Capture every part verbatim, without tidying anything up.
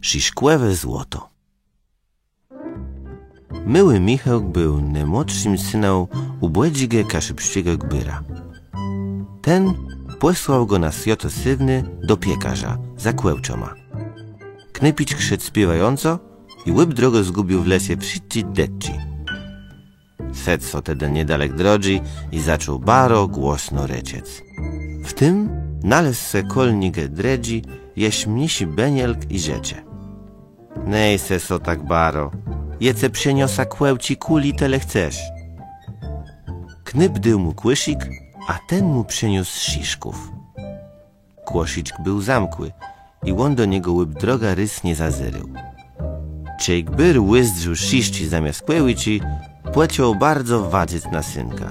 Sziszkòwé złoto. Môłi Michôłk béł nômłodszim sënã ùbòdżégò kaszëbsczégò gbùra. Ten pòsłôł gò na swiãto Séwné do piekarza za kòłczama. Knôpiczk szedł spiéwającë i òb drogã zgùbił w lese wszëtczé dëtczi. Sôdł so tedë niedalek drodżi i zaczął baro głosno rëczec. W tim nalôzł sã kòl niegò drëdżi, jesz mniészi bënielk i rzecze: „Nôj sã so tak baro, jô cë przëniosã kòłczi, kùli të le chcesz”. Knôp dôł mù kòszik, a ten mù przëniósł sziszków. Kòsziczk béł zamkłi i òn do niegò òb drogã rôz nie zazérôł. Czej gbùr ùzdrzôł sziszczi zamiast kòłczi, pòczął baro wadzëc na sënka.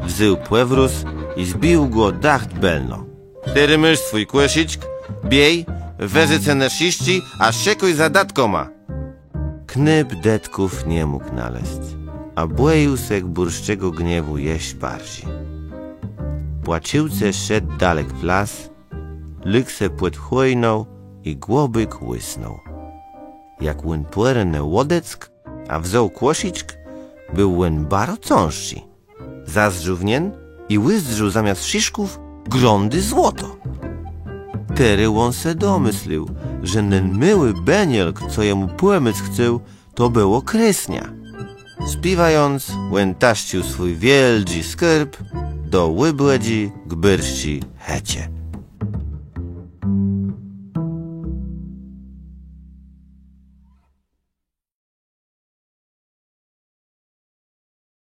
Wzął pòwróz i zbił gò dosc bëlno. „Terô môsz swój kòsziczk, biôj, wezë cenné sziszczi, a szëkùj za dëtkama”. Knôp dëtków nie mógł nalezc, a bòjôł sã gbùrsczégò gniéwù jesz barżi. Płaczącë szedł dalek w las, légł sã pòd chòjną i głãbòk ùsnął. Jak òn pòrônno òdeckł, a wzął kòsziczk, béł òn baro cãżczi. Zazdrzôł w nen i ùzdrzôł zamiast sziszków grãdé złoto. Terô òn sã domëslił, że nen môłi bënielk, co jemù pòmòc chcôł, to bëło krészniã. Spiéwającë, òn taszcził swój wiôldżi skôrb do ùbòdżi gbùrsczi chëczë.